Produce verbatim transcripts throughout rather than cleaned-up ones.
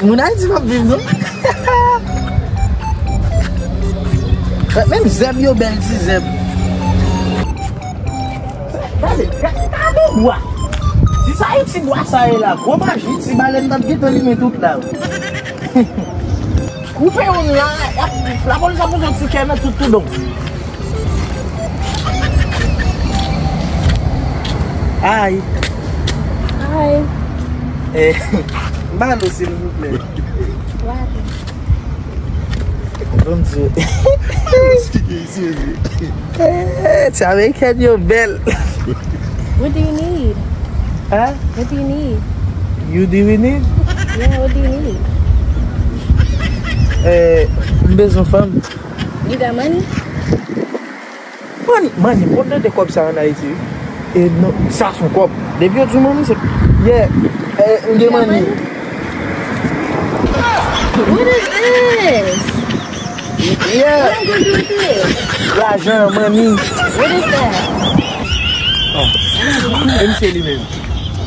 Moun Ayiti p ap viv, non. Menm zèb yo bèl, ti zèb. Gade, gade, gade bwa. Si sa e ti bwa sa ye la, gwo maji, ti balèn t ap gentan limen tout la. Koupe youn la, y ap, lapolis ap bezwen ti kè nan tout, tout donk. Hi. Hi. Eh, ba nou, silvouplè. What happened? Bonjou. Eh, ti amerikèn yo bèl. What do you need? Hein? What do you need? You do we need? Yeah, what do you need? Eh, m bezwen fanm. You got money? Mani, mani, m konn tande kòb sa ann Ayiti, wi. E non, sa se yon kòb. Depi yo di w mani, se, yeah, eh, m gen mani. What is this? Yeah. What I'm gonna do with this? Lajan, mani. What is that? E misye li menm.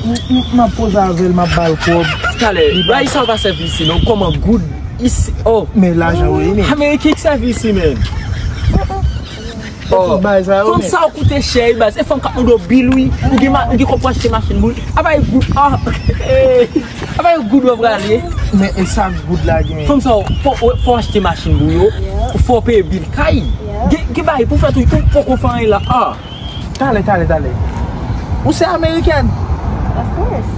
M, m, m ap poze avè l, m ap ba l kòb. Talè, li ba Ayisyen pa sèvi isi, non, kòman good isi, oh. Men lajan, wi, men. Ameriken ki sèvi isi, men. Oh, fanm sa yo koute chè, wi, baz. E fanm k ap mande w bil, wi. Ou gen ma-, ou gen kòb pou achte machin pou li. A bay good, ah, eh, a bay good w ap rale. Men e sa good la gen. Fanm sa yo, fò, fò w achte machin pou yo, fò w peye bil kay. Gen, gen bagay pou fè tou, ou poko fè anyen la, ah. Talè, talè, talè. Ou se amerikèn? Of course.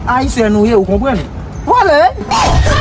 Ayisyèn ou ye, ou konprann? Vòlè!